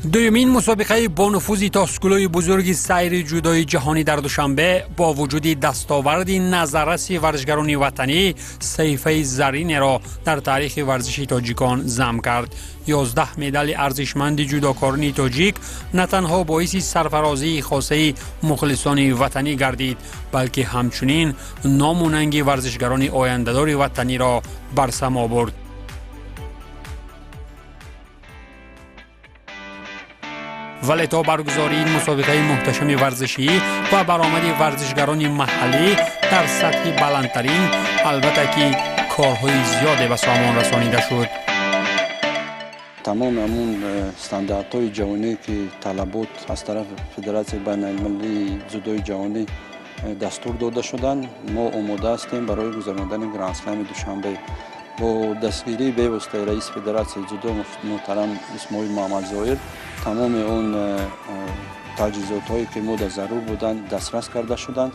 Дуюмин мусобиқаи бонуфузи тоскулои бузурги сайри ҷудои ҷаҳонӣ дар Душанбе бо вуҷуди дастоварди назарраси варзишгарони ватанӣ саҳифаи зарринеро дар таърихи варзиши тоҷикон зам кард. 11 медали арзишманди ҷудокорони тоҷик на танҳо боиси сарфарозии хосаи мухлисони ватанӣ гардид, балки ҳамчунин ному нанги варзишгарони ояндадори ватаниро бар само бурд. Вале то баргузории ин мусобиқаи муҳташами варзишӣ ва баромади варзишгарони маҳаллӣ дар сатҳи баландтарин, албатта ки, корҳои зиёде ба сомон расонида шуд. Тамоми ҳамун стандартҳои ҷаҳонӣ, ки талабот аз тарафи Федератсияи байналмилалии дзюдои ҷаҳонӣ дастур дода шуданд, мо омода ҳастем барои гузарондани Грандслами Душанбе. Бо дастгирии бевоситаи раиси Федератсияи дзюдо муҳтарам Исмоил Муҳаммадзоир тамоми он таҷҳизотҳое, ки мода зарур буданд, дастрас карда шуданд.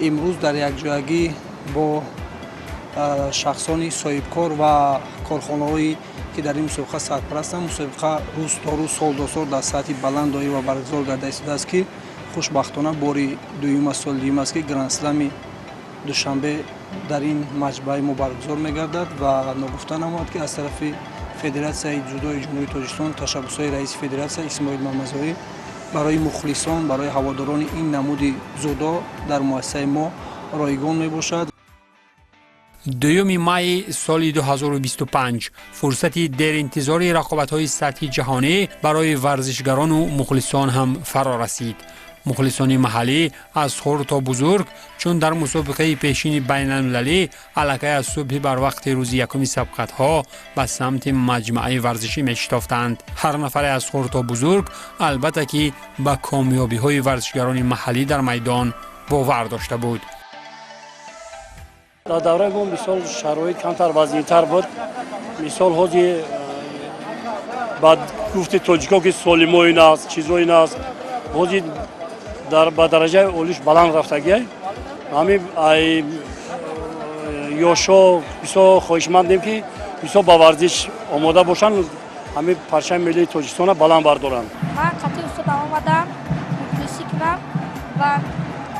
Имрӯз дар якҷоягӣ бо шахсони соҳибкор ва корхонаҳое, ки дар ин мусобиқа сарпарастанд, мусобиқа рӯз то рӯз, сол то сол дар сатҳи баланд доир ва баргузор гарда истодааст, ки хушбахтона бори дуюм аст, соли дуюм аст, ки Грандслами Душанбе дар ин маҷмӯаи мо баргузор мегардад. Ва ногуфта намояд, ки аз тарафи Федератсияи ҷудои Ҷумҳурии Тоҷикистон, ташаббусҳои раиси федератсия Исмоил Мамадзоир барои мухлисон, барои ҳаводорони ин намуди дзюдо дар муассисаи мо ройгон мебошад. 2 майи соли 2025 фурсати деринтизори рақобатҳои сатҳи ҷаҳонӣ барои варзишгарону мухлисон ҳам фаро расид. Мухлисони маҳаллӣ аз хурд то бузург, чун дар мусобиқаи пешини байналмилалӣ, аллакай аз субҳи барвақти рӯзи якуми сабқатҳо ба самти маҷмӯаи варзишӣ мешитофтанд. Ҳар нафаре аз хурд то бузург, албатта ки, ба комёбиҳои варзишгарони маҳаллӣ дар майдон бовар дошта буд. Дар давраи мо, мисол, шароит камтар вазнинтар буд. Мисол, ҳозир ба гуфти тоҷико, ки солимо ин аст, чизо ин аст, ҳозир ба дараҷаи олиш баланд рафтагиай. Ҳамин ай ёшо бисёр хоҳишмандем, ки бисёр ба варзиш омода бошанд, ҳамин парчами миллии Тоҷикистонро баланд бардоранд. Ман қатъи устодам омадам мухлисӣ кунам ва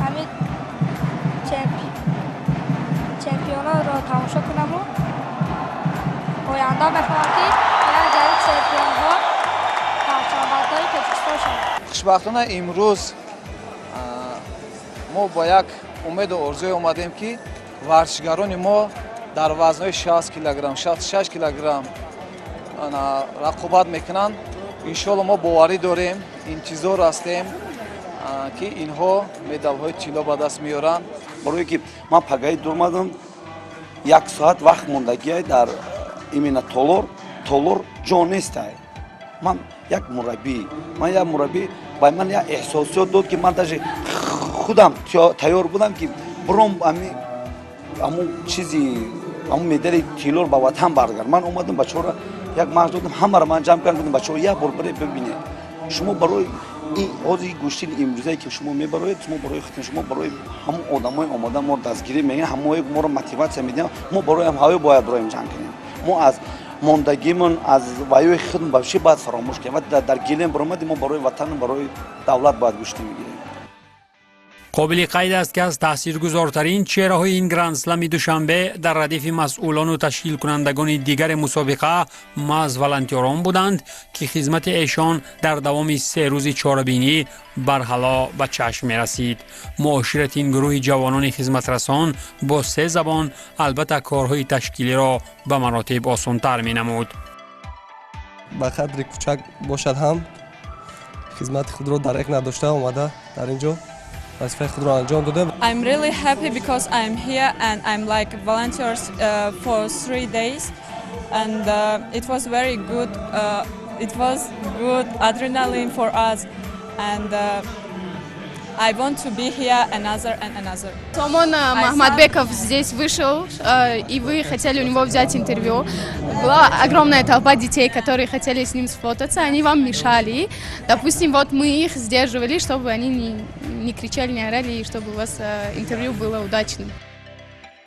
ҳамин чемпионотро тамошо кунаму оянда мехоҳам, ки як ҷари чемпионҳо, парчамбардори Тоҷикистон шавам. Хушбахтона, имрӯз мо бо як умеду орзуе омадем, ки варзишгарони мо дар вазнҳои 60 килограмм, 66 килограмм рақобат мекунанд. Иншоалло, мо боварӣ дорем, интизор ҳастем, ки инҳо медалҳои тилло ба даст меоранд. Барое ки ман пагаи дур як соат вақт мондагиай, дар именно толор ҷо нестай. Ман як мураббӣ, ман як мураббӣ, ба ман як эҳсосиёт дод, ки ман даже худам тайёр будам, ки буром, ҳамун чизи, ҳамун медали тиллор ба ватан баргард. Ман омадам, бачаҳоро як машқ додам, ҳамаро ман ҷамъ кардам, гуфтам: «Бачаҳо, як бор баре бибинед, шумо барои ҳозир гӯштини имрӯзае, ки шумо мебароед, шумо барои худтон, шумо барои ҳамон одамои омода моро дастгирӣ мегиранд, ҳамои моро мотиватсия медиҳанд. Мо барои ҳаё бояд бароем ҷанг кунем. Мо аз мондагимон, аз ваёи худ вообще бояд фаромӯш кунем ва дар гилем баромадем. Мо барои ватану барои давлат бояд гӯштӣ мегирем». Қобили қайд аст, ки аз таъсиргузортарин чеҳраҳои ин Грандслами Душанбе дар радифи масъулону ташкилкунандагони дигари мусобиқа маҳз волонтёрон буданд, ки хизмати эшон дар давоми 3 рӯзи чорабинӣ барҳало ба чашм мерасид. Муоширати ин гурӯҳи ҷавонони хизматрасон бо се забон, албатта, корҳои ташкилиро ба маротиб осонтар менамуд. Ба қадри кӯчак бошад ҳам, хизмати худро дареғ надошта, омада дар ин ҷо вазифаи худро анҷом додем. I'm really happy because I'm here and I'm like volunteers for 3 days and it was very good. It was good adrenaline for us and I want to be here another and another. Сомон Махмадбеков здесь вышел, и вы хотели у него взять интервью. Была огромная толпа детей, которые хотели с ним сфотаться, они вам мешали. Допустим, вот мы их сдерживали, чтобы они не кричали, не орали, и чтобы у вас интервью было удачным.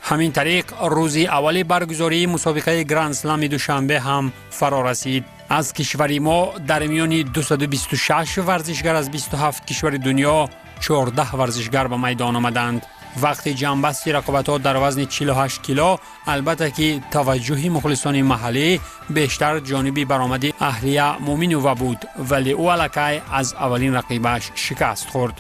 Ҳамин тариқ, рӯзи аввали баргузории мусобиқаи Гранд-слами Душанбе ҳам фаро расид. Аз кишвари мо дар миёни 226 варзишгар аз 27 кишвари дунё 14 варзишгар ба майдон омаданд. Вақти ҷамъбасти рақобатҳо дар вазни 48 кило, албатта ки таваҷҷӯҳи мухлисони маҳаллӣ бештар ҷониби баромади Аҳлия Муъминова буд, вале ӯ аллакай аз аввалин рақибаш шикаст хӯрд.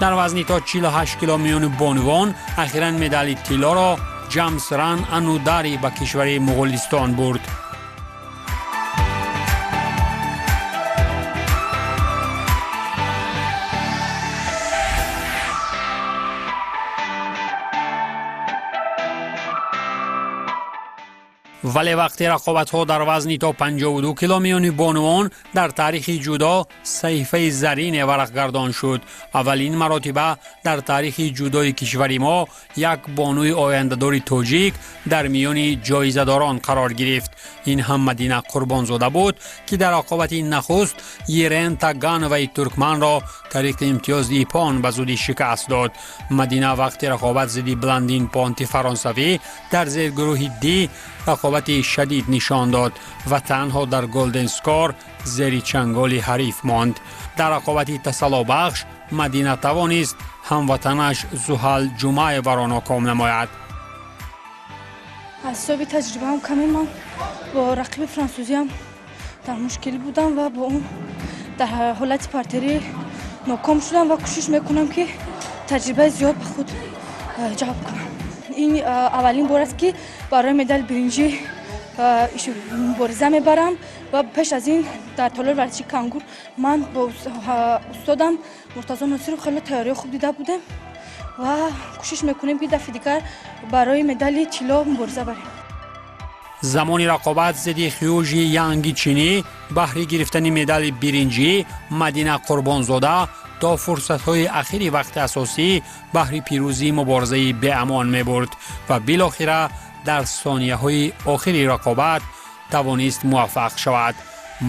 Дар вазни то 48 кило миёни бонувон ахиран медали тиллоро Ҷамсран Анудари ба кишвари Муғулистон бурд. Вале вақти рақобатҳо дар вазни то 52 кило миёни бонувон дар таърихи ҷудо саҳифаи зарине варақгардон шуд. Аввалин маротиба дар таърихи ҷудои кишвари мо як бонуи ояндадори тоҷик дар миёни ҷоизадорон қарор гирифт. Ин ҳам Мадина Қурбонзода буд, ки дар рақобати нахуст Ерен Тагановаи туркманро тариқи имтиёзи иппон ба зудӣ шикаст дод. Мадина вақти рақобат зидди Бландин Понти фаронсавӣ дар зергурӯҳи Ди рақобати шадид нишон дод ва танҳо дар голден скор зери чанголи ҳариф монд. Дар рақобати тасаллобахш Мадина тавонист ҳамватанаш Зуҳал Ҷумаеваро ноком намояд. Аз ҳисоби таҷрибаам каме ман бо рақиби франсузиам дар мушкилӣ будам ва бо он дар ҳолати партерӣ ноком шудам ва кӯшиш мекунам, ки таҷрибаи зиёд ба худ ҷалб кунам. Ин аввалин бор аст, ки барои медали биринҷӣ мубориза мебарам ва пеш аз ин дар толори варзиши Кангур ман бо устодам Муртазо Носиров хеле тайёрии хуб дида будем ва кӯшиш мекунем, ки дафъи дигар барои медали тилло мубориза барем. Замони рақобат зидди Хюжи Янги чинӣ баҳри гирифтани медали биринҷӣ Мадина Қурбонзода то фурсатҳои ахири вақти асосӣ баҳри пирӯзӣ муборизаи беамон мебурд ва билохира дар сонияҳои охири рақобат тавонист муваффақ шавад.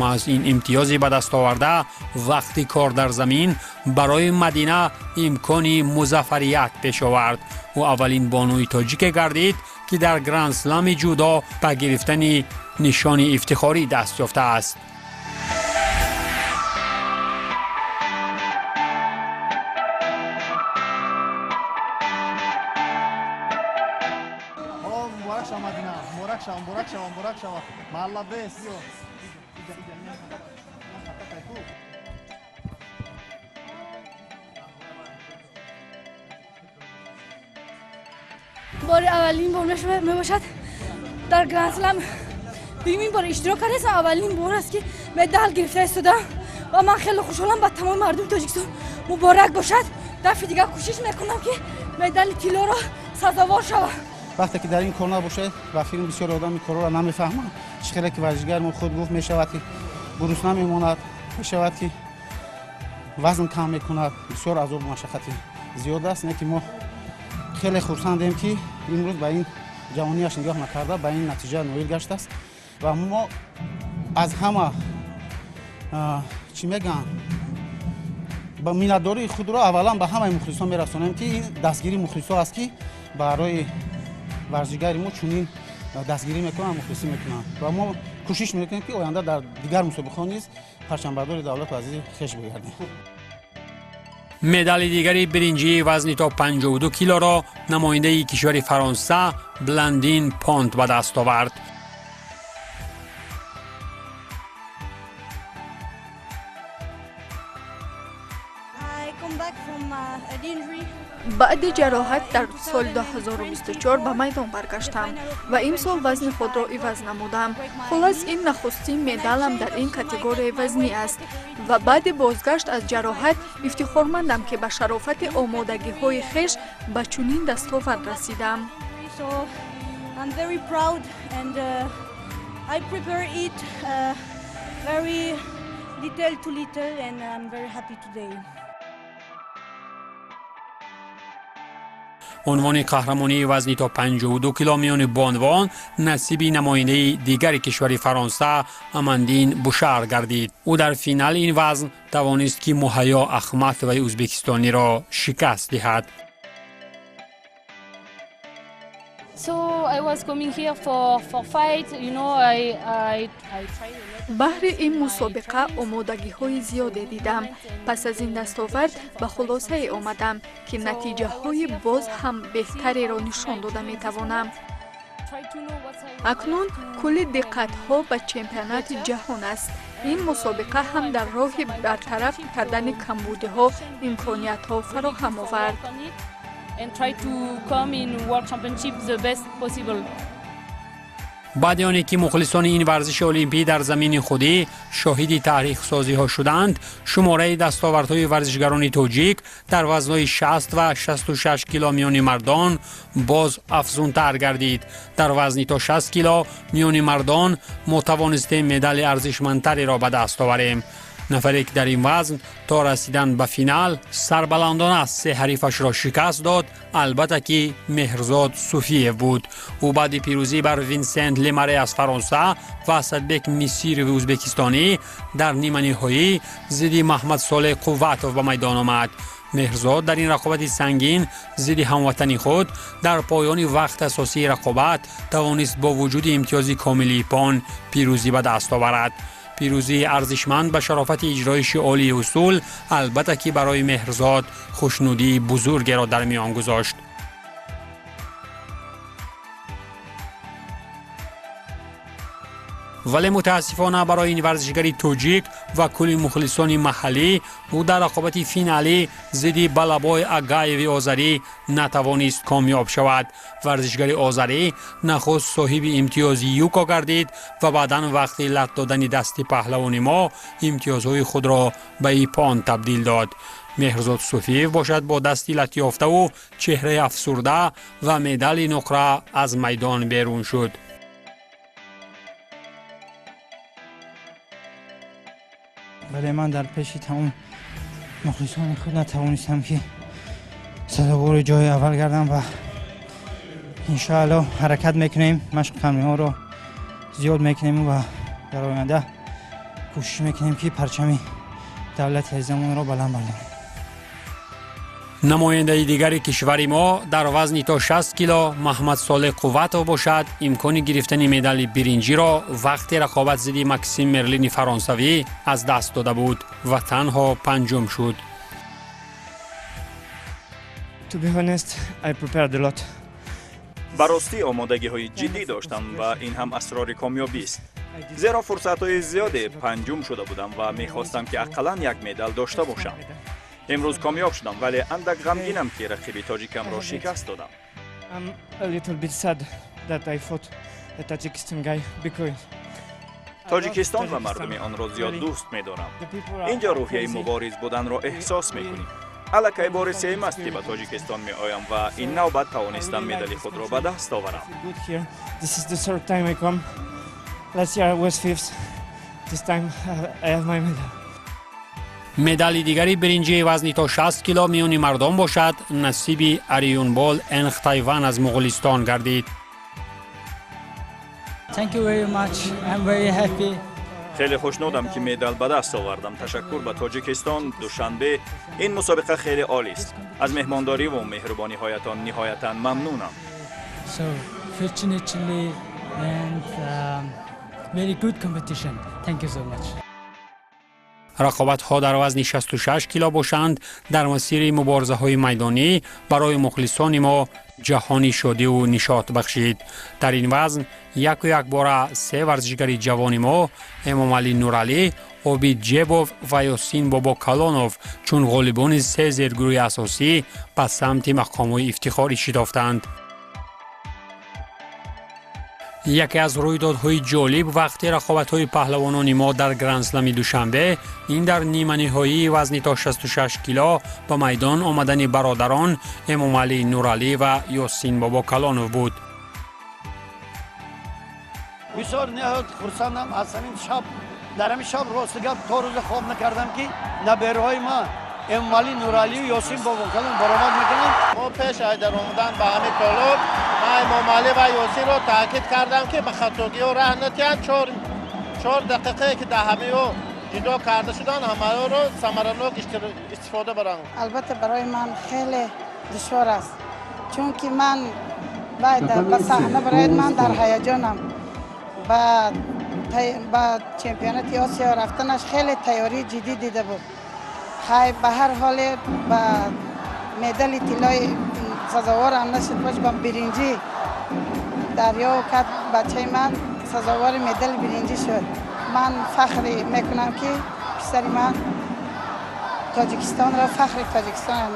Маҳз ин имтиёзи ба даст оварда вақти кор дар замин барои Мадина имкони музаффарият пеш овард. Ӯ аввалин бонуи тоҷике гардид, ки дар гранд-слами ҷудо ба гирифтани нишони ифтихорӣ даст ёфтааст. Муборак шава, муборак шава, муборак шава, молодец! Бори аввалин бор мебошад, дар гранд-слам дуюмин бор иштирок кардастам. Аввалин бор аст, ки медал гирифта истодам ва ман хеле хушҳолам. Ба тамоми мардуми Тоҷикистон муборак бошад. Дафъи дигар кӯшиш мекунам, ки медали тиллоро сазовор шавам. Вақте ки дар ин кор набошед, ба филм бисёр одам ин корро намефаҳманд. Чӣ хеле ки варзишгари мо худ гуфт, мешавад, ки гурусна мемонад, мешавад, ки вазн кам мекунад, бисёр азобу машаққати зиёд аст. Не ки мо хеле хурсандем, ки имрӯз ба ин ҷавонияш нигоҳ накарда, ба ин натиҷа ноил гаштааст. Ва мо аз ҳама, чӣ мегӯянд, ба миннатдории худро аввалан ба ҳамаи мухлисон мерасонем, ки ин дастгирии мухлисо аст, ки барои варзишгари мо чунин дастгирӣ мекунанд, мухлисӣ мекунанд. Ва мо кӯшиш мекунем, ки оянда дар дигар мусобиқаҳо низ парчамбардори давлату азизи хеш бигардем. Медали дигари биринҷии вазни то 52 килоро намояндаи кишвари Фаронса Бландин Понт ба даст овард. Баъди ҷароҳат дар соли 2024 ба майдон баргаштам ва имсол вазни худро иваз намудам. Хуллас, ин нахустин медалам дар ин категорияи вазнӣ аст ва баъди бозгашт аз ҷароҳат ифтихормандам, ки ба шарофати омодагиҳои хеш ба чунин дастовард расидам. I'm very proud and I prepare it. Very little to little, and I'm very happy today. Унвони қаҳрамонии вазни то 52 кило миёни бонвон насиби намояндаи дигари кишвари Фаронса Амандин Бушар гардид. Ӯ дар финали ин вазн тавонист, ки Муҳайё Ахматоваи ӯзбекистониро шикаст диҳад. So I was coming here for fight, you know, I tried a lot. Баҳри ин мусобиқа омодагиҳои зиёде дидам. Пас аз ин дастовард ба хулосае омадам, ки натиҷаҳои боз ҳам беҳтареро нишон дода метавонам. Акнун кулли диққатҳо ба чемпионати ҷаҳон аст. Ин мусобиқа ҳам дар роҳи бартараф кардани камбудиҳо имкониятҳо фароҳам овард. And try to come in World Championship the best possible. Баъди оне ки мухлисони ин варзиши олимпӣ дар замини худӣ шоҳиди таърихсозиҳо шуданд, шумораи дастовардҳои варзишгарони тоҷик дар вазнҳои 60 ва 66 кило миёни мардон боз афзунтар гардид. Дар вазни то 60 кило миёни мардон мо тавонистем медали арзишмандтареро ба даст оварем. Нафаре ки дар ин вазн то расидан ба финал сарбаландона се ҳарифашро шикаст дод, албатта ки Меҳрзод Суфиев буд. Ӯ баъди пирӯзӣ бар Винсент Лемаре аз Фаронса ва Асадбек Мисирови ӯзбекистонӣ дар ниманиҳоӣ зидди Маҳмадсолеҳ Қувватов ба майдон омад. Меҳрзод дар ин рақобати сангин зидди ҳамватани худ дар поёни вақти асосии рақобат тавонист бо вуҷуди имтиёзи комили иппон пирӯзӣ ба даст оварад. Пирӯзии арзишманд ба шарофати иҷроиши олии усул албатта ки барои Меҳрзод хушнудии бузургеро дар миён гузошт. Вале мутаассифона барои ин варзишгари тоҷик ва кулли мухлисони маҳаллӣ ӯ дар рақобати финалӣ зидди Балабой Агаеви озарӣ натавонист комёб шавад. Варзишгари озарӣ нахуст соҳиби имтиёзи юко гардид ва баъдан вақти лат додани дасти паҳлавони мо имтиёзҳои худро ба иппон табдил дод. Меҳрзод Суфиев бошад, бо дасти латёфтаву чеҳраи афсурда ва медали нуқра аз майдон берун шуд. Вале ман дар пеши тамом мухлисони худ натавонистам, ки сазовори ҷои аввал гардам ва иншоалло ҳаракат мекунем, машқу тамринҳоро зиёд мекунем ва дар оянда кӯшиш мекунем, ки парчами давлати азизамонро баланд бардорем. Намояндаи дигари кишвари мо дар вазни то 60 кило Маҳмадсолеҳ Қувватов бошад, имкони гирифтани медали биринҷиро вақти рақобат зидди Максим Мерлини фаронсавӣ аз даст дода буд ва танҳо панҷум шуд. To be honest, I prepared a lot. Ба ростӣ, омодагиҳои ҷиддӣ доштам ва ин ҳам асрори комёбист, зеро фурсатҳои зиёде панҷум шуда будам ва мехостам, ки ақаллан як медал дошта бошам. Имрӯз комёб шудам, вале андак ғамгинам, ки рақиби тоҷикамро шикаст додам. I'm a little bit sad that I fought a Tajikistan guy because Тоҷикистон ва мардуми онро зиёд дӯст медорам. Ин ҷо рӯҳияи мубориз буданро эҳсос мекунӣ. Аллакай бори сеюм аст, ки ба Тоҷикистон меоям ва ин навбат тавонистам медали худро ба даст оварам. Good here. This is the third time I come. Last year I was fifth. This time I have my medal. Медали дигари биринҷии вазни то 60 кило миёни мардон бошад, насиби Ариюнбол Энхтайван аз Муғулистон гардид. Thank you very much. I'm very happy. Хеле хушнудам, ки медал ба даст овардам. Ташаккур ба Тоҷикистон, Душанбе. Ин мусобиқа хеле олист. Аз меҳмондориву меҳрубониҳоятон ниҳоятан мамнунам. So fortunately and very good competition. Thank you so much. Рақобатҳо дар вазни 66 кило бошанд, дар масири муборизаҳои майдонӣ барои мухлисони мо ҷаҳони шодиву нишот бахшид. Дар ин вазн яку якбора се варзишгари ҷавони мо, Эмомалӣ Нуралӣ, Обид Ҷебов ва Ёсин Бобокалонов, чун ғолибони се зергурӯҳи асосӣ ба самти мақомҳои ифтихорӣ шитофтанд. Яке аз рӯйдодҳои ҷолиб вақти рақобатҳои паҳлавонони мо дар Грандслами Душанбе ин дар ниманиҳоии вазни то 66 кило ба майдон омадани бародарон Эмомалӣ Нуралӣ ва Ёсин Бобокалонов буд. Бисёр ниҳоят хурсандам аз ҳамин шаб. Дар ҳамин шаб рости гап то рӯза хоб накардам, ки набераҳои ман Эмомалӣ, Нуралию Ёсин Бобокалон баромад мекунанд. Мо пеш аз даромадан ба ҳамин толор ман Эмомалӣ ва Ёсинро таъкид кардам, ки ба хатогиҳо раҳ натиҳанд. 4 дақиқае ки дар ҳамаҳо ҷудо карда шуданд, ҳамаҳоро самаранок истифода баранд. Албатта, барои ман хеле душвор аст, чунки ман ба саҳна барояд, ман дар ҳаяҷонам. Ба чемпионати Осиё рафтанаш хеле тайёрии ҷиддӣ дида буд. Хай, ба ҳар ҳоле ба медали тиллои сазоворам нашуд, бош ба биринҷӣ дарё кард. Бачаи ман сазовори медали биринҷӣ шуд. Ман фахр мекунам, ки писари ман Тоҷикистонро, фахри Тоҷикистон.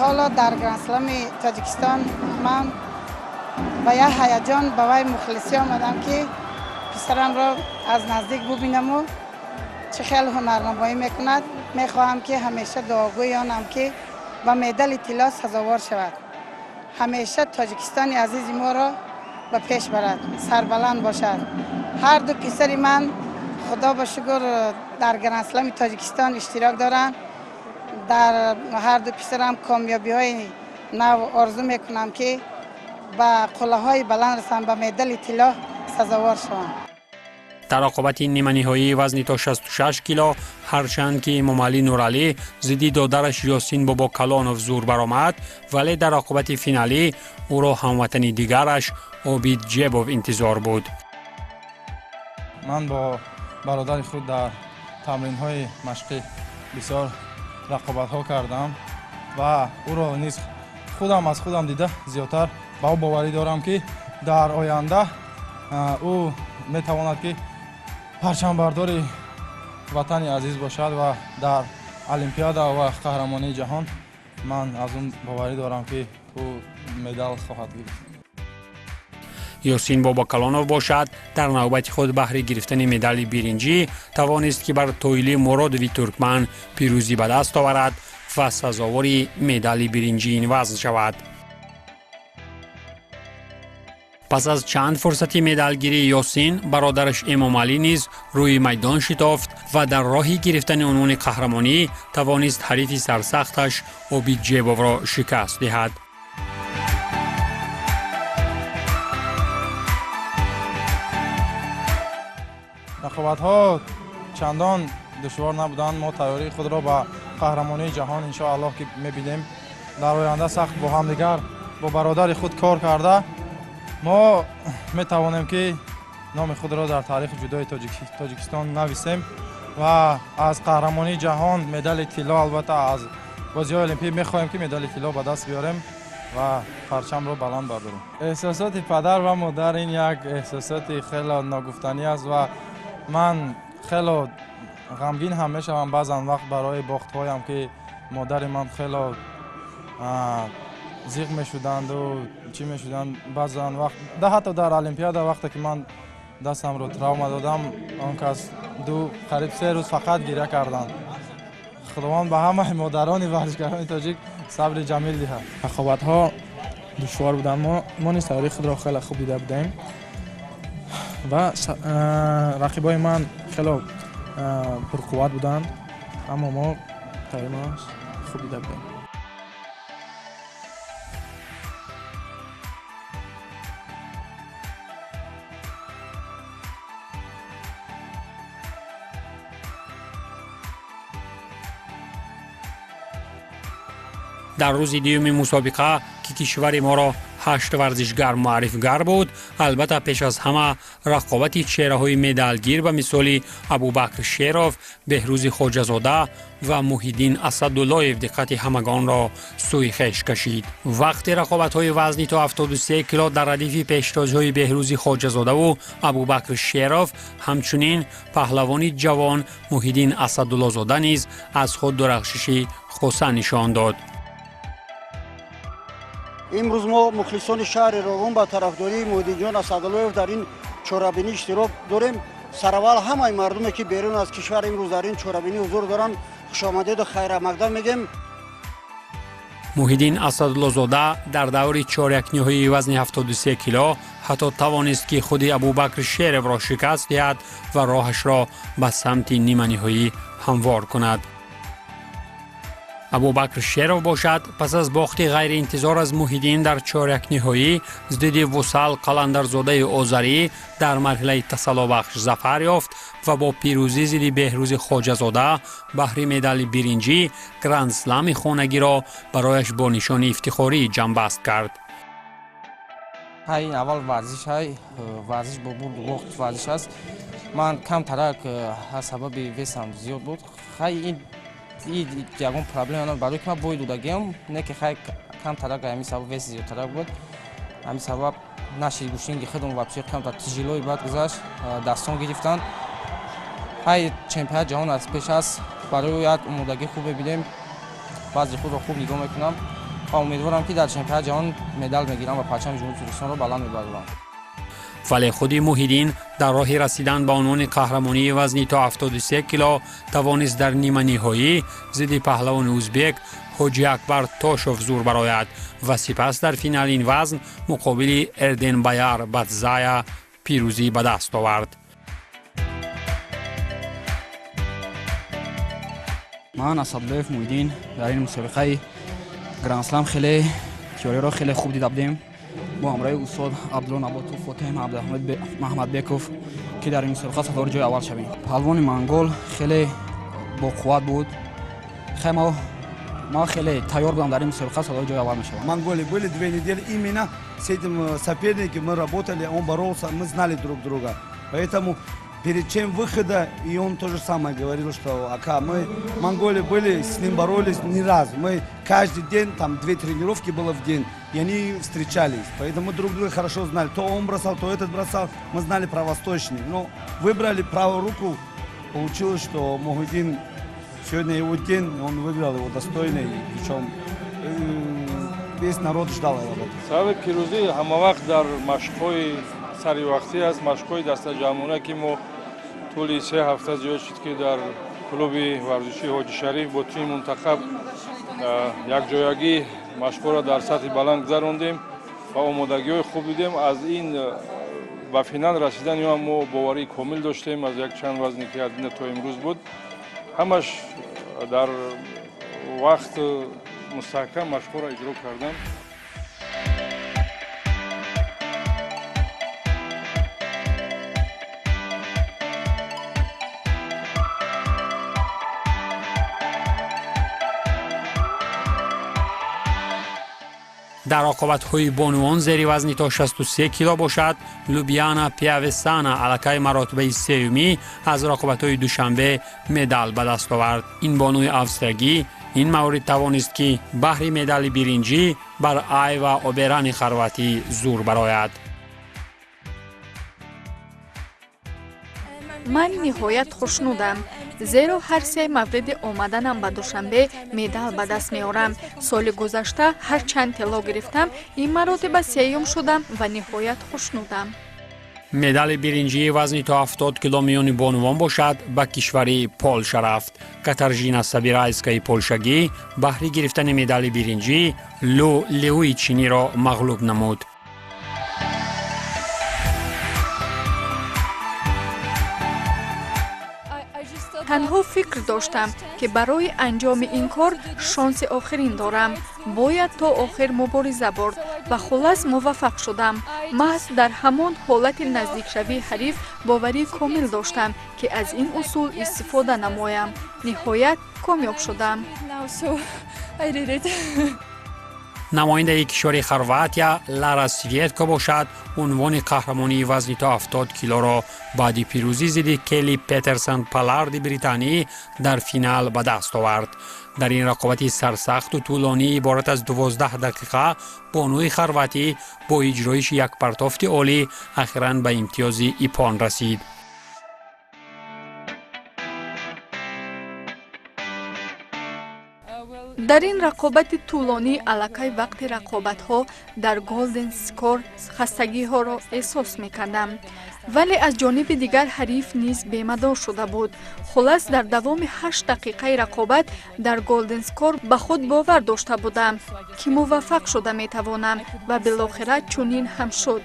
Ҳоло дар Грандслами Тоҷикистон ман ба як ҳаяҷон ба вай мухлисӣ омадам, ки писарамро аз наздик бубинаму чӣ хел ҳунарнамоӣ мекунад. Мехоҳам, ки ҳамеша дуогӯи онам, ки ба медали тилло сазовор шавад, ҳамеша Тоҷикистони азизи моро ба пеш барад, сарбаланд бошад. Ҳар ду писари ман, худо ба шукр, дар Грандслами Тоҷикистон иштирок доранд. Дар ҳар ду писарам комёбиҳои нав орзу мекунам, ки ба қуллаҳои баланд расанд, ба медали тилло сазовор шаванд. Дар рақобати ниманиҳоии вазни то 66 кило, ҳарчанд ки Эмомалӣ Нуралӣ зидди додараш Ёсин Бобокалонов зур баромад, вале дар рақобати финалӣ ӯро ҳамватани дигараш Обид Ҷебов интизор буд. Ман бо бародари худ дар тамринҳои машқӣ бисёр рақобатҳо кардам ва ӯро низ худам аз худам дида зиёдтар ба ӯ боварӣ дорам, ки дар оянда ӯ метавонад, ки парчамбардори ватани азиз бошад ва дар Олимпиада ва қаҳрамонии ҷаҳон ман аз он боварӣ дорам, ки ӯ медал хоҳад гирифт. Ёсин Бобокалонов бошад, дар навбати худ баҳри гирифтани медали биринҷӣ тавонист, ки бар Тоили Муродови туркман пирӯзӣ ба даст оварад ва сазовори медали биринҷии ин вазн шавад. Пас аз чанд фурсати медалгирии Ёсин, бародараш Эмомалӣ низ рӯи майдон шитофт ва дар роҳи гирифтани унвони қаҳрамонӣ тавонист ҳарифи сарсахташ Обид Ҷебовро шикаст диҳад. Рақобатҳо чандон душвор набуданд. Мо тайёрии худро ба қаҳрамонии ҷаҳон, иншоаллоҳ, ки мебинем дар оянда, сахт бо ҳамдигар, бо бародари худ кор карда, мо метавонем, ки номи худро дар таърихи ҷудои Тоҷикистон нависем ва аз қаҳрамонии ҷаҳон медали тилло, албатта аз бозиҳои олимпӣ мехоҳем, ки медали тилло ба даст биёрем ва парчамро баланд бардорем. Эҳсосоти падар ва модар ин як эҳсосоти хеле ногуфтанӣ аст ва ман хеле ғамгин ҳам мешавам баъзан вақт барои бохтҳоям, ки модари ман хеле зиқ мешуданду чӣ мешуданд баъзан вақт. Ҳатто дар Олимпиада, вақте ки ман дастамро травма додам, он кас 2, қариб 3 рӯз фақат гиря карданд. Худованд ба ҳамаи модарони варзишгарони тоҷик сабри ҷамил диҳад. Рақобатҳо душвор буданд. Мо низ тайёрии худро хеле хуб дида будем ва рақибои ман хеле пурқувват буданд, аммо мо тайёриро хуб дида будем. Дар рӯзи дуюми мусобиқа, ки кишвари моро 8 варзишгар муаррифгар буд, албатта, пеш аз ҳама рақобати чеҳраҳои медалгир ба мисоли Абубакр Шеров, Беҳрӯзи Хоҷазода ва Муҳиддин Асадуллоев диққати ҳамагонро сӯи хеш кашид. Вақти рақобатҳои вазни то 73 кило дар радифи пештозиҳои Беҳрӯзи Хоҷазодаву Абубакр Шеров, ҳамчунин паҳлавони ҷавон Муҳиддин Асадуллозода низ аз худ дурахшиши хоса нишон дод. Имрӯз мо, мухлисони шаҳри Роғун, ба тарафдории Муҳиддинҷон Асадуллоев дар ин чорабинӣ иштирок дорем. Сараввал ҳамаи мардуме, ки берун аз кишвар имрӯз дар ин чорабинӣ ҳузур доранд, хушомадеду хайрамақдам мегӯем. Муҳиддин Асадуллозода дар даври чорякниҳоии вазни 73 кило ҳатто тавонист, ки худи Абубакр Шеровро шикаст диҳад ва роҳашро ба самти ниманиҳоӣ ҳамвор кунад. Абубакр Шеров бошад, пас аз бохти ғайриинтизор аз Муҳиддин дар чорякниҳоӣ, зидди Вусал Қаландарзодаи озарӣ дар марҳилаи тасаллобахш зафар ёфт ва бо пирӯзӣ зидди Беҳрӯзи Хоҷазода баҳри медали биринҷӣ грандслами хонагиро барояш бо нишони ифтихорӣ ҷамъбаст кард. Ҳай, ин аввал варзиш, ҳай, варзиш бо бурду бохт варзиш аст. Ман камтарак аз сабаби весам зиёд буд. Хай, ин ягон проблема набуд, барои ки ман бой додагиам, не ки хай, камтарак ҳамин сабаб вес зиёдтарак буд. Ҳамин сабаб наши гӯштинги худам вообще камтар тяжело бад гузашт, дастон гирифтанд. Хай, чемпионат ҷаҳон аз пеш аст, барои як омодагӣ хуб мебинем, вазъи худро хуб нигоҳ мекунам ва умедворам, ки дар чемпионат ҷаҳон медал мегирам ва парчами Ҷумҳурии Тоҷикистонро баланд мебарам. Вале худи Муҳиддин дар роҳи расидан ба унвони қаҳрамонии вазни то 73 кило тавонист дар ниманиҳоӣ зидди паҳлавони узбек Ҳоҷи Акбар Тошов зур барояд ва сипас дар финали ин вазн муқобили Эрденбаяр Батзая пирӯзӣ ба даст овард. Ман, Асадуллоев Муҳиддин, дар ин мусобиқаи грандслам хеле теориро хеле хуб дида будем бо ҳамроҳи устод Абдулло Наботов, Фотеҳ Маҳмадбеков, ки дар ин мусобиқа сазовори ҷои аввал шавем. Паҳлавони монгол хеле боқувват буд. Хай, ма хеле тайёр будам, дар ин мусобиқа сазовори ҷои аввал мешавам. Монголии были 2 недели, именно с этим соперником мы работали, он боролся, мы знали друг друга. Поэтому перед чем выхода, и он то же самое говорил, что ака, мы в Монголии были, с ним боролись не раз. Мы каждый день, там две тренировки было в день, и они встречались. Поэтому мы друг друга хорошо знали. То он бросал, то этот бросал. Мы знали про восточный. Но выбрали правую руку. Получилось, что Мухиддин, сегодня его день, он выиграл его достойно. И причем весь народ ждал его. Сабаби пирӯзӣ ҳамавақт дар машқҳои саривақтӣ аст, машқҳои дастаҷамъона, ки мо тӯли 3 ҳафта зиёд шуд, ки дар клуби варзишии Ҳоҷи Шариф бо тими мунтахаб якҷоягӣ машқҳоро дар сатҳи баланд гузарондем ва омодагиҳои хуб дидем. Аз ин ба финал расидани ҳам мо боварии комил доштем. Аз якчанд вазне ки аз то имрӯз буд, ҳамаш дар вақт мустаҳкам машқҳоро иҷро кардам. Дар рақобатҳои бонувон зери вазни то 63 кило бошад, Любяна Пиавесана аллакай маротибаи сеюмӣ аз рақобатҳои Душанбе медал ба даст овард. Ин бонуи австриягӣ ин маврид тавонист, ки баҳри медали биринҷӣ бар Айва Оберани хорватӣ зур барояд. Ман ниҳоят хушнудам, зеро ҳар се мавриди омаданам ба Душанбе медал ба даст меорам. Соли гузашта ҳарчанд тилло гирифтам, ин маротиба сеюм шудам ва ниҳоят хушнудам. Медали биринҷии вазни то 70 кило миёни бонувон бошад, ба кишвари Полша рафт. Катаржина Сабирайскаи полшагӣ баҳри гирифтани медали биринҷӣ Лу Лиуи чиниро мағлуб намуд. Танҳо фикр доштам, ки барои анҷоми ин кор шонси охирин дорам, бояд то охир мубориза бурд ва хуллас муваффақ шудам. Маҳз дар ҳамон ҳолати наздикшавии ҳариф боварии комил доштам, ки аз ин усул истифода намоям. Ниҳоят комёб шудам. Намояндаи кишвари Хорватия Лара Светко бошад, унвони қаҳрамонии вазни то 70 килоро баъди пирӯзӣ зидди Келли Петерсон Паларди британӣ дар финал ба даст овард. Дар ин рақобати сарсахту тӯлонӣ иборат аз 12 дақиқа бонуи хорватӣ бо иҷроиши як партофти олӣ ахиран ба имтиёзи иппон расид. Дар ин рақобати тӯлонӣ аллакай вақти рақобатҳо дар голден скор хастагиҳоро эҳсос мекардам, вале аз ҷониби дигар ҳариф низ бемадор шуда буд. Хулас, дар давоми 8 дақиқаи рақобат дар голден скор ба худ бовар дошта будам, ки муваффақ шуда метавонам, ва билохира чунин ҳам шуд.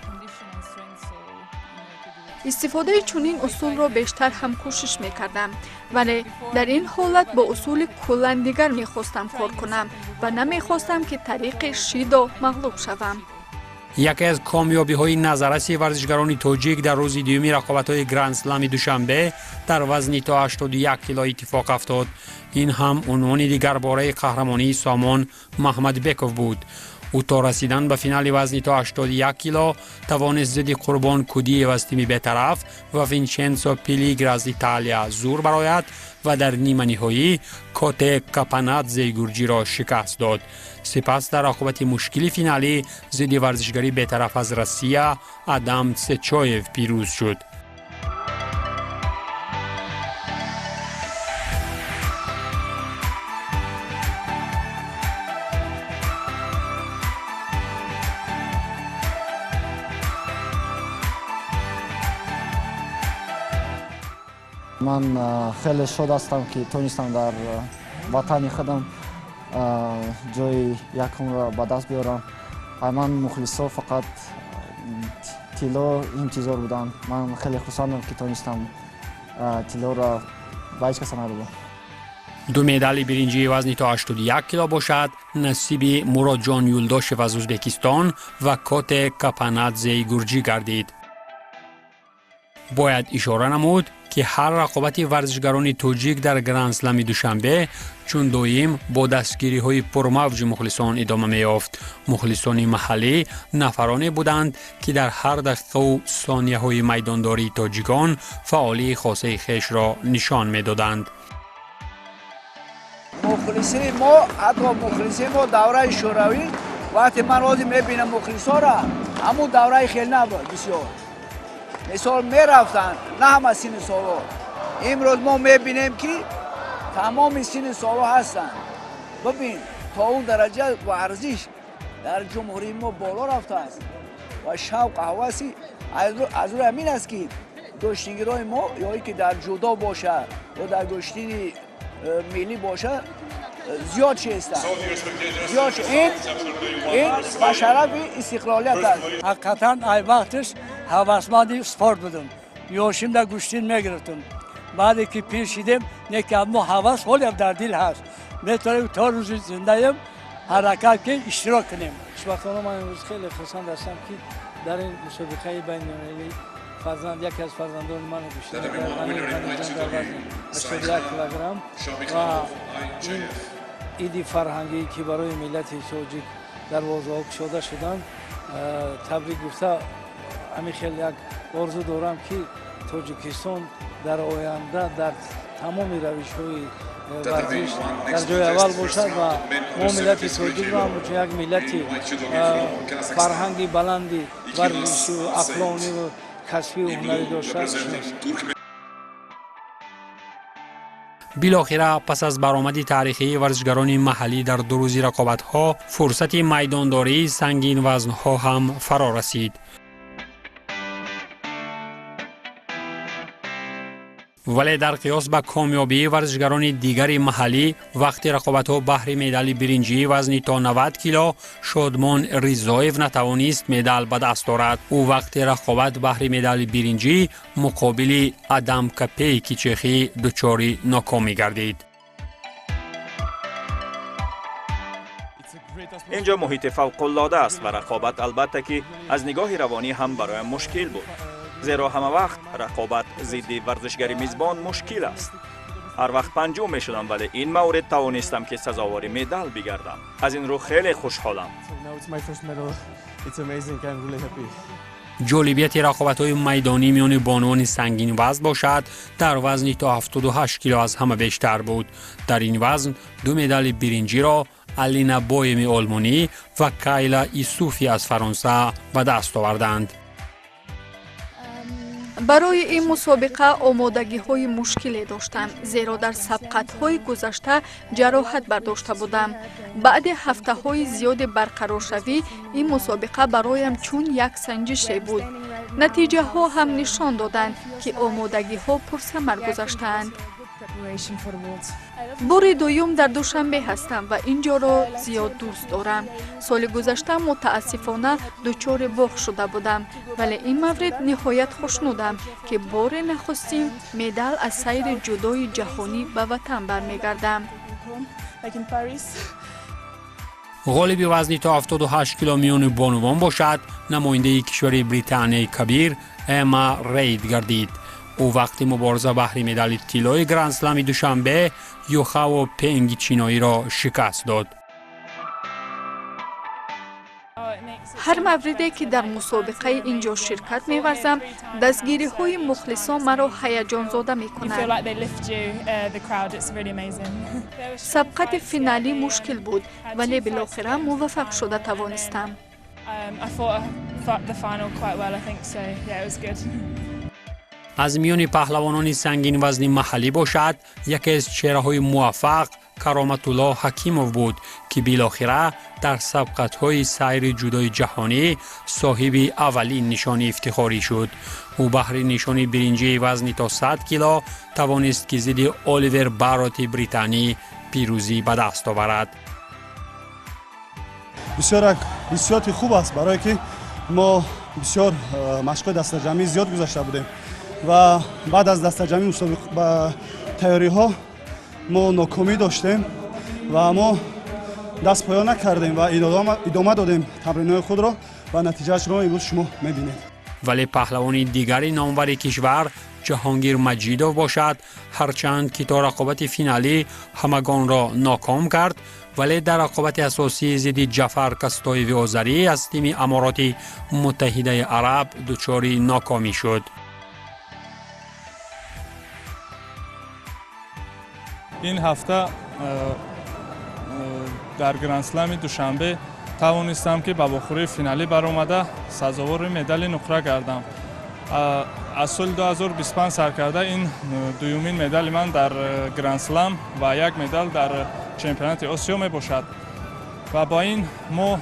Истифодаи чунин усулро бештар ҳам кӯшиш мекардам, вале дар ин ҳолат бо усули куллан дигар мехостам кор кунам ва намехостам, ки тариқи шидо мағлуб шавам. Яке аз комёбиҳои назарраси варзишгарони тоҷик дар рӯзи дуюми рақобатҳои Грандслами Душанбе дар вазни то 81 кило иттифоқ афтод. Ин ҳам унвони дигарбораи қаҳрамонии Сомон Маҳмадбеков буд. Ӯ то расидан ба финали вазни то 81 кило тавонист зидди Қурбон Кудиев аз тими бетараф ва Винченсо Пелигра аз Италия зур барояд ва дар ниманиҳоӣ Коте Капанадзеи гурҷиро шикаст дод. Сипас дар рақобати мушкили финалӣ зидди варзишгари бетараф аз Россия Адам Сечоев пирӯз шуд. Ман хеле шод ҳастам, ки тонистам дар ватани худам ҷои якумро ба даст биёрам. Ман мухлисо фақат тилло интизор буданд. Ман хеле хурсандам, ки тонистам тиллоро ба ҳеҷ каса надодам. Ду медали биринҷии вазни то 81 кило бошад, насиби Муродҷон Юлдошев аз Ӯзбекистон ва Коте Капанадзеи гурҷӣ гардид. Бояд ишора намуд, ки ҳар рақобати варзишгарони тоҷик дар Грандслами Душанбе чун доим бо дастгириҳои пурмавҷи мухлисон идома меёфт. Мухлисони маҳаллӣ нафароне буданд, ки дар ҳар дақиқаву сонияҳои майдондории тоҷикон фаъолии хосаи хешро нишон медоданд. Мухлисии мо, ҳатто мухлисии мо давраи Шӯравӣ, вақте ман ҳозир мебинам мухлисора, ҳамун давраи хел набуд. Бисёр мисол мерафтанд, на ҳама синни солҳо. Имрӯз мо мебинем, ки тамоми синни солҳо ҳастанд. Бибин, то он дараҷа варзиш дар ҷумҳурии мо боло рафтааст ва шавқ ҳаваси аз рӯи ҳамин аст, ки гӯштингирои мо, ё ки дар ҷудо бошад, ё дар гӯштини миллӣ бошад, зиёд шестанд, зиёд. Ин ба шарафи истиқлолият аст. Ҳақиқатан, ай вақтиш ҳавасманди спорт будам. Ёшимда гӯштин мегирифтам. Баъде ки пир шидем, не ки аммо ҳавас ҳолиам дар дил ҳаст. Метавонем то рӯзи зиндаем ҳаракат ки иштирок кунем. Хушбахтона, ман имрӯз хеле хурсанд ҳастам, ки дар ин мусобиқаи байналмилалӣ фарзанд, яке аз фарзандони ман гӯштин дар вазни 81 килограмм ва ин иди фарҳангӣ, ки барои миллати тоҷик дарвозаҳо кушода шуданд, табрик гуфта, ҳамин хел як орзу дорам, ки Тоҷикистон дар оянда дар тамоми равишҳои варзиш дар ҷои аввал бошад ва мо миллати тоҷикро ҳамчун як миллати фарҳанги баланди варзишу ақлониву касбию ҳунарӣ дошта шиносем. Билохира, пас аз баромади таърихии варзишгарони маҳаллӣ дар 2 рӯзи рақобатҳо, фурсати майдондории сангинвазнҳо ҳам фаро расид. Вале дар қиёс ба комёбии варзишгарони дигари маҳаллӣ вақти рақобатҳо баҳри медали биринҷии вазни то 90 кило, Шодмон Ризоев натавонист медал ба даст орад. Ӯ вақти рақобат баҳри медали биринҷӣ муқобили Адам Капейки чехӣ дучори нокомӣ гардид. Инҷо муҳити фавқулода аст ва рақобат, албатта, ки аз нигоҳи равонӣ ҳам бароям мушкил буд, зеро ҳама вақт рақобат зидди варзишгари мизбон мушкил аст. Ҳар вақт панҷум мешудам, вале ин маврид тавонистам, ки сазовори медал бигардам. Аз ин рӯ хеле хушҳолам. Ҷолибияти рақобатҳои майдонӣ миёни бонувони сангинвазн бошад, дар вазни то 78 кило аз ҳама бештар буд. Дар ин вазн ду медали биринҷиро Алина Боеми олмонӣ ва Кайла Исуфи аз Фаронса ба даст оварданд. Барои ин мусобиқа омодагиҳои мушкиле доштам, зеро дар сабқатҳои гузашта ҷароҳат бардошта будам. Баъди ҳафтаҳои зиёди барқароршавӣ ин мусобиқа бароям чун як санҷише буд. Натиҷаҳо ҳам нишон доданд, ки омодагиҳо пурсамар гузаштаанд. Бори дуюм дар Душанбе ҳастам ва ин ҷоро зиёд дӯст дорам. Соли гузашта мутаассифона дучори бохт шуда будам, вале ин маврид ниҳоят хушнудам, ки бори нахустин медал аз сайри ҷудои ҷаҳонӣ ба ватан бармегардам. Ғолиби вазни то 78 кило миёни бонувон бошад, намояндаи кишвари Британияи Кабир Эмма Рейд гардид. Ӯ вақти мубориза баҳри медали тиллои Грандслами Душанбе Юхао Пенги чиноиро шикаст дод. Ҳар мавриде ки дар мусобиқаи ин ҷо ширкат меварзам, дастгириҳои мухлисон маро ҳаяҷонзода мекунад. Сабқати финалӣ мушкил буд, вале билохира муваффақ шуда тавонистам. Аз миёни паҳлавонони сангинвазни маҳаллӣ бошад, яке аз чеҳраҳои муваффақ Кароматулло Ҳакимов буд, ки билохира дар сабқатҳои сайри ҷудои ҷаҳонӣ соҳиби аввалин нишони ифтихорӣ шуд. Ӯ баҳри нишони биринҷии вазни то 100 кило тавонист, ки зидди Оливер Бароти британӣ пирӯзӣ ба даст оварад. Бисёр як ҳиссиёти хуб аст, барое ки мо бисёр машқҳои дастаҷамъӣ зиёд гузашта будем ва баъд аз дастаҷамъӣ ба тайёриҳо мо нокомӣ доштем ва мо даст поё накардем ва идома додем тамринҳои худро ва натиҷаашро имрӯз шумо мебинед. Вале паҳлавони дигари номвари кишвар Ҷаҳонгир Маҷидов бошад, ҳарчанд ки то рақобати финалӣ ҳамагонро ноком кард, вале дар рақобати асосӣ зидди Ҷафар Кастоеви озарӣ аз тими Амороти Муттаҳидаи Араб дучори нокомӣ шуд. Ин ҳафта дар Грандслами Душанбе тавонистам, ки ба вохӯрии финалӣ баромада сазовори медали нуқра гардам. Аз соли 2025 сар карда ин дуюмин медали ман дар Грандслам ва як медал дар чемпионати Осиё мебошад. Ва бо ин мо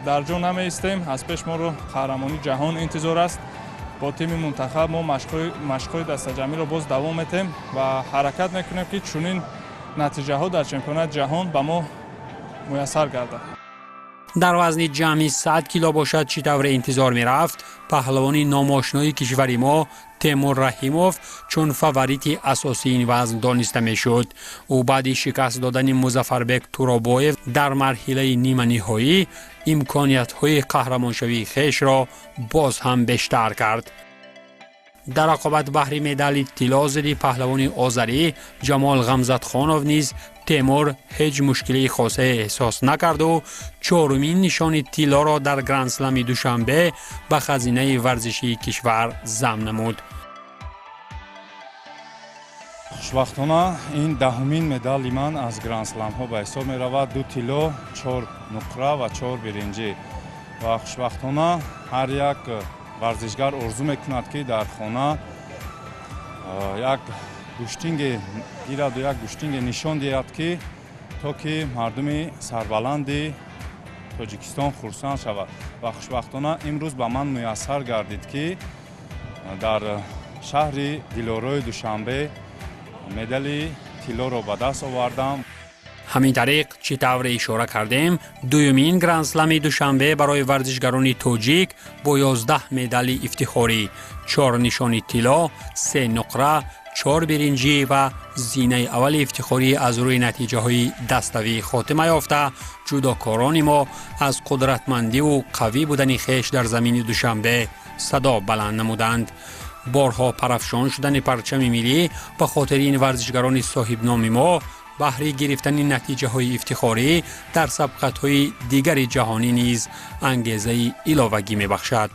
дар ҷо намеистем, аз пеш моро қаҳрамонии ҷаҳон интизор аст. Бо тими мунтахаб мо машқҳои дастаҷамъиро боз давом метем ва ҳаракат мекунем, ки чунин натиҷаҳо дар чемпионати ҷаҳон ба мо муяссар гардад. Дар вазни ҷамъи 100 кило бошад, чӣ тавре интизор мерафт, паҳлавони номошинои кишвари мо Темур Раҳимов чун фаворити асосии ин вазн дониста мешуд. Ӯ баъди шикаст додани Музаффарбек Туробоев дар марҳилаи ниманиҳоӣ имкониятҳои қаҳрамоншавии хешро боз ҳам бештар кард. Дар рақобат баҳри медали тилло зидди паҳлавони озарӣ Ҷамол Ғамзатхонов низ Темур ҳеҷ мушкилии хосае эҳсос накарду чорумин нишони тиллоро дар Грандслами Душанбе ба хазинаи варзишии кишвар зам намуд. Хушбахтона ин даҳумин медали ман аз Грандсламҳо ба ҳисоб меравад. 2 тилло, 4 нуқра ва 4 биринҷӣ. Ва хушбахтона ҳар як варзишгар орзу мекунад, ки дар хона як гӯштинге гираду як гӯштинге нишон диҳад, ки то ки мардуми сарбаланди Тоҷикистон хурсанд шавад. Ва хушбахтона имрӯз ба ман муяссар гардид, ки дар шаҳри Дилорои Душанбе медали тиллоро ба даст овардам. Ҳамин тариқ, чӣ тавре ишора кардем, дуюмин Грандслами Душанбе барои варзишгарони тоҷик бо 11 медали ифтихорӣ, 4 нишони тилло, 3 нуқра, 4 биринҷӣ ва зинаи аввали ифтихорӣ аз рӯи натиҷаҳои даставӣ хотима ёфта, ҷудокорони мо аз қудратмандиву қавӣ будани хеш дар замини Душанбе садо баланд намуданд. Борҳо парафшон шудани парчами миллӣ ба хотири ин варзишгарони соҳибноми мо баҳри гирифтани натиҷаҳои ифтихорӣ дар сабқатҳои дигари ҷаҳонӣ низ ангезаи иловагӣ мебахшад.